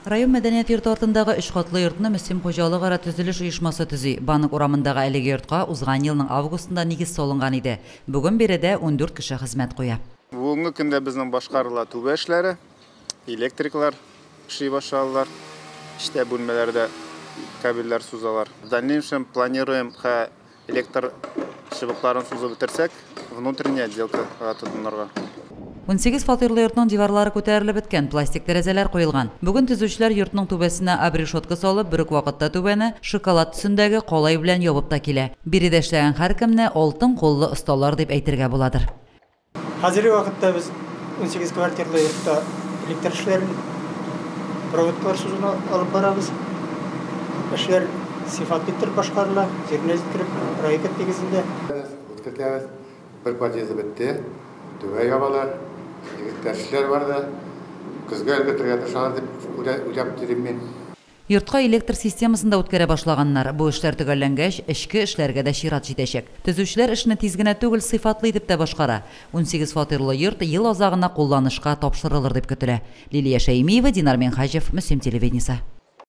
Район мәдәният йорты артындагы өч катлы йортны Мөслим хуҗалыкара төзелеш оешмасы төзи. Банк урамындагы әлеге йортка узган елның августында нигез салынган иде. Бүген биредә 14 кеше хезмәт куя. Бүгенге көндә безнең башкарыла түбә эшләре, электриклар эшли башладылар. Эчтә бүлмәләрдә кабельләр сузалар. В дальнейшем планируем электр чыбыкларын сузып бетерсәк, внутренняя отделкага тотынырга. 18 фатирлы йортның диварлары күтәрелеп беткән, пластик тәрәзәләр куелган. Бүген төзүчеләр йортның түбәсенә обрешетка салып, бер үк вакытта түбәне шоколад төсендәге калай белән ябып та килә. Биредә эшләгән һәркемне алтын куллы осталар дип әйтергә буладыр. Хәзерге вакытта без 18 квартирлы йортта электр эшләрен, проводкалар сузуны алып барабыз. Эшләр сыйфатлы итеп башкарыла, җиренә җиткереп, проект нигезендә. Үткәртәбез. Бер подъезды бетте, түбә ябалар, егетләр эшләр бар да, көзгә өлгертергә тырышалар дип уйлап йөрим мин. Йортка электр системасын да үткәрә башлаганнар. Бу эшләр төгәлләнгәч, эчке эшләргә дә чират җитәчәк. Төзүчеләр эшне тиз генә түгел, сыйфатлы итеп тә башкара. 18 фатирлы йорт ел азагына кулланышка тапшырылыр дип көтелә. Лилия Шәймиева, Динар Минһаҗев, Мөслим телевидениесе.